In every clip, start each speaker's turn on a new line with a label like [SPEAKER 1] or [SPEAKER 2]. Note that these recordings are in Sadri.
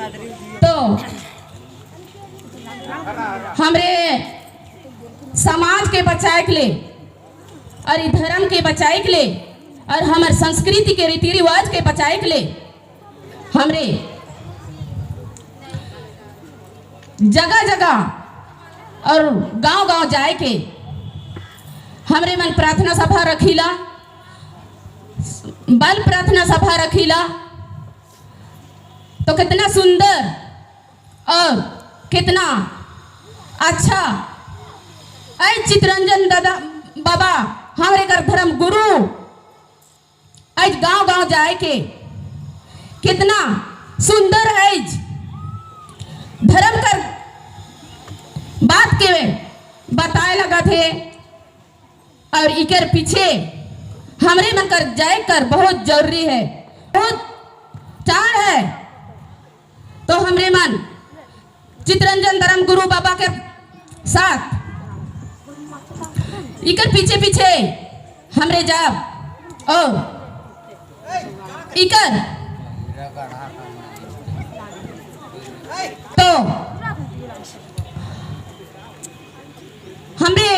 [SPEAKER 1] तो हमरे समाज के बचाए के लिए और ई धर्म के बचाए के लिए और हमार संस्कृति के रीति रिवाज के बचाए के लिए हमरे जगह जगह और गांव गांव जाए के हमरे मन प्रार्थना सभा रखीला, बाल प्रार्थना सभा रखीला। तो कितना सुंदर और कितना अच्छा ऐ चितरंजन दादा बाबा हमरे कर धर्म गुरु आज गांव गांव जाए के कितना सुंदर है धर्म कर बात के बताए लगा थे और इकर पीछे हमरे मन कर जाए कर बहुत जरूरी है, बहुत चार है। तो हमरे मन चितरंजन धर्म गुरु बाबा के साथ इकर पीछे पीछे हमरे जाब और इकर तो हमरे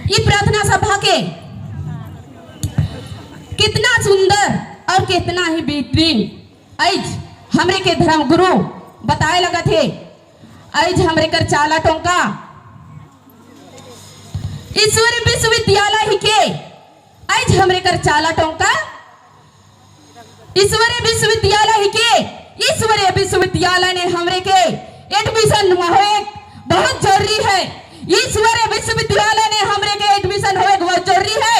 [SPEAKER 1] ये प्रार्थना सभा के कितना सुंदर और कितना ही बेहतरीन ऐज हमरे के धर्म गुरु बताए लगा थे। ऐज हमरे कर चाला टोंका ईश्वर विश्वविद्यालय ही के ऐज हमरे कर चाला टोंका ईश्वर विश्वविद्यालय ही के ईश्वर विश्वविद्यालय ने हमरे के एडमिशन होए बहुत जरूरी है। ईश्वर विश्वविद्यालय ने हमरे के एडमिशन होए बहुत जरूरी है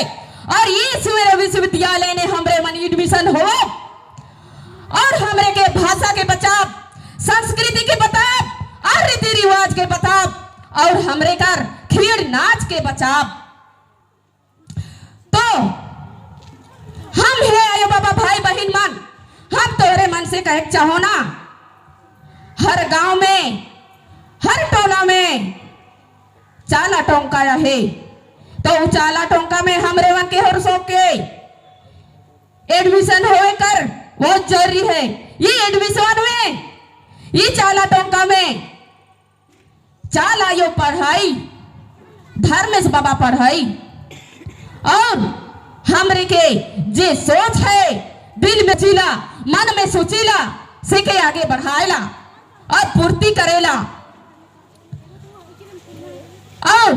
[SPEAKER 1] और ईश्वर विश्वविद्यालय ने हमरे मन एडमिशन हो और हमरे के भाषा के बचाव, संस्कृति के बचाव और रीति रिवाज के बचाव और हमरे कर खीर नाच के बचाव। तो हम है आयो बाबा भाई बहन मन, हम तोहरे मन से कहे चाहो ना, हर गांव में हर टोला में चाला टोंका है। तो चाला टोंका में हमरे मन के हर सो के एडमिशन होए कर बहुत जरूरी है। ये एडमिशन में ये चाला टोंका में चाल आयो पढ़ाई धर्म से बाबा पढ़ाई और हमरे के जे सोच है दिल में चीला मन में सोचीला से के आगे बढ़ाएला और पूर्ति करेला। और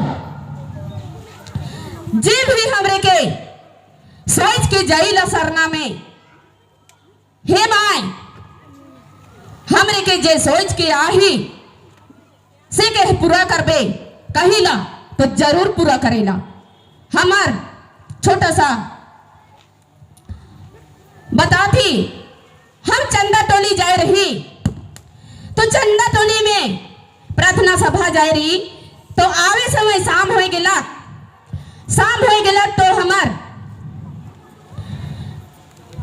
[SPEAKER 1] जे भी हमरे के सोच के जाइला सरना में हे my हमरे के जे सोच के आही से के पूरा करबे कहिला तो जरूर पूरा करेला। हमार छोटा सा बता थी, हम चंदा टोली जाए रही तो चंदा टोली में प्रार्थना सभा जाए रही तो आवे समय शाम हो गेला, शाम हो गेला तो हमार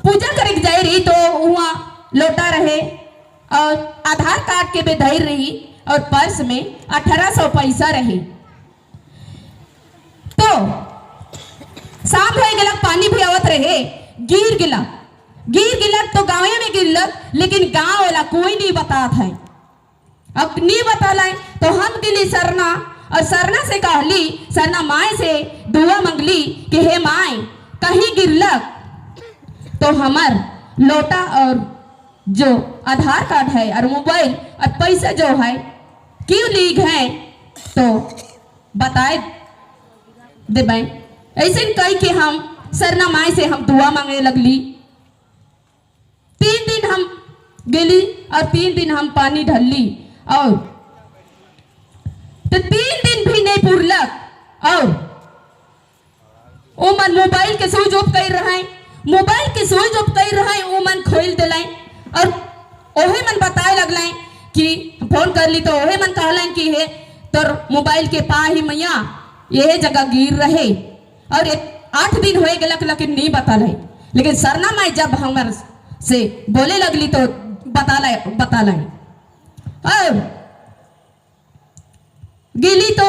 [SPEAKER 1] पूजा करे जाए रही तो वहाँ लौटा रहे और आधार कार्ड के भी धैर्य रही और पर्स में 1800 पैसा रहे। तो शाम हो गेला पानी भी आवत रहे, गिर गेला, गिर गेला तो गाँव में गिरलक लेकिन गाँव वाला कोई नहीं बतात है। अब नहीं बता तो हम गिली सरना और सरना से कहली, सरना माए से दुआ मंगली कि हे माए कहीं गिरलक तो हमार लोटा और जो आधार कार्ड है और मोबाइल और पैसा जो है क्यों लीक है तो बताए देबै। ऐसे कही के हम सरना माए से हम दुआ मांगे लगली। 3 दिन हम गेली और 3 दिन हम पानी ढलली और तो 3 दिन भी नहीं पुरलक और ओ मन मोबाइल के स्विच ऑफ कर रहा है, मोबाइल के स्विच ऑफ कर रहा है, ओ मन खोल दिलाए और ओहे मन बताए लगलाए कि फोन कर ली तो ओहे मन कहलन कि हे तोर मोबाइल के पा ही मैया यह जगह गिर रहे और 8 दिन हो गलक लेकिन नहीं बता रहे। लेकिन सरना माई जब हमार से बोले लगली तो बता लाए और गिली तो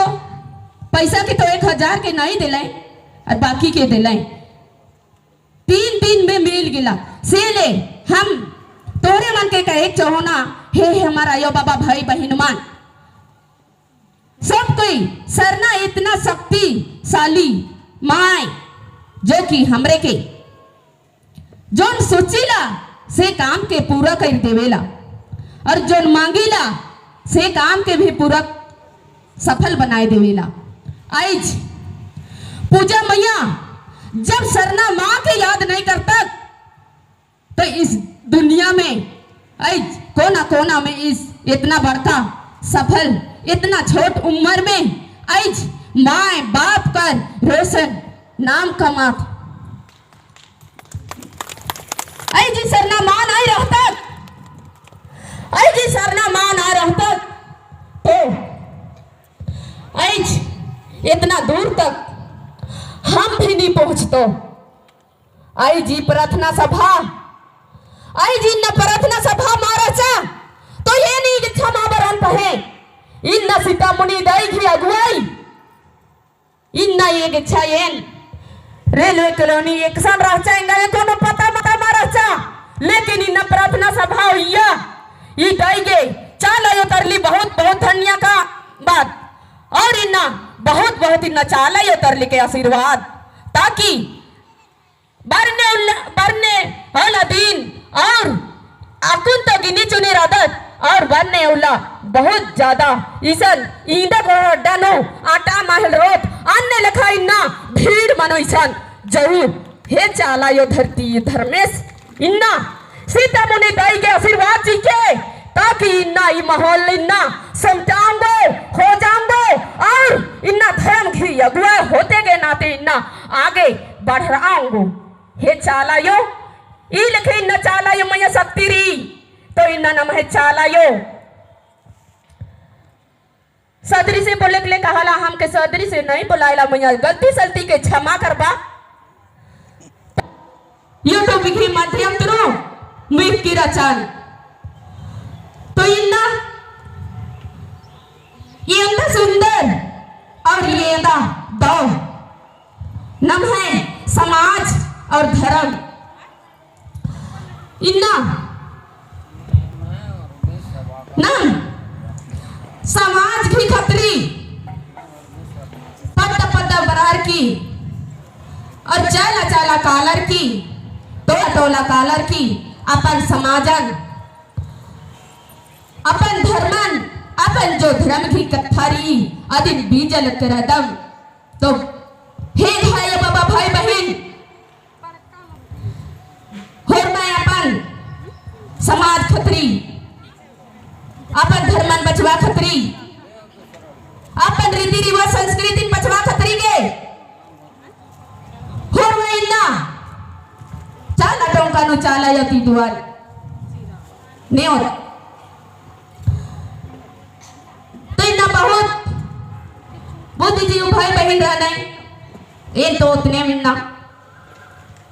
[SPEAKER 1] पैसा के तो 1000 के नहीं दिलाए और बाकी के दिलाए। 3 दिन में मिल गिला से ले हम तो तोहरे मन के कहे चहोना हे हमारा यो बाबा भाई बहन मान सब कोई सरना इतना शक्तिशाली माए जो कि हमरे के जोन सोचीला से काम के पूरा कर देवेला और जोन मांगीला से काम के भी पूरा सफल बनाए देवेला। आइज पूजा मैया जब सरना माँ के याद नहीं करता तो इस दुनिया में आइज कोना कोना में इस इतना बड़का सफल इतना छोट उम्र में आइज माए बाप कर रोशन नाम कमात आई जी सरना मान आई रहता, आई जी सरना मान आ रहता तो आइज इतना दूर तक हम भी नहीं पहुंचतो। आई जी प्रार्थना सभा, आई जी न प्रार्थना सभा मारा तो ये नहीं कि क्षमा बरन पहे इन न सीता मुनि दई की अगुवाई इन न एक इच्छा येन रेलवे कॉलोनी एक सन रह जाएंगा ये कोनो पता मता मारा चा, लेकिन इन प्रार्थना सभा हुईया ये दई गे चाल आयो तरली बहुत बहुत धन्य का बात और इन्ना बहुत बहुत इन्ना चाल आयो तरली के आशीर्वाद ताकि बरने बरने वाला दिन और अकुन तो गिनी चुनी रादत और बनने उला बहुत ज्यादा ईसन ईंदा को डनो आटा महल रोत अन्य लखा इन्ना भीड़ मनो ईसन जरूर हे चाला यो धरती धर्मेश इन्ना सीता मुनि दाई के आशीर्वाद जी के ताकि इन्ना ई माहौल इन्ना समझाऊंगो हो जाऊंगो और इन्ना धर्म की अगुआ होते के नाते इन्ना आगे बढ़ रहाऊंगो। हे चाला यो ई लिखे इन्ना चाला यो मैया शक्ति री तो इन्ना नम है चाला यो सदरी से बोले के लिए कहाला हम के सदरी से नहीं बुलाएला मैया गलती सलती के क्षमा करबा। यूट्यूब के माध्यम थ्रू मुख की रचन तो इन्ना ये अंधा सुंदर और ये अंधा दो नम है समाज और धर्म इन्ना नम समाज की खतरी पद पद बरार की और चला चला कालर की टोला टोला कालर की अपन समाजन अपन धर्मन अपन जो धर्म की कथारी अधिन बीजल करदम तो हे भाई बाबा भाई बहन होर मैं अपन समाज खतरी अपन धर्मन बचवा खतरी अपन रीति रिवाज संस्कृति बचवा खतरी के होर मैं इन्ना चाला टोंका नु चाला यती दुआर नहीं और तो इन्ना बहुत बुद्धिजीव भाई बहन रहा नहीं इन तो उतने मिलना।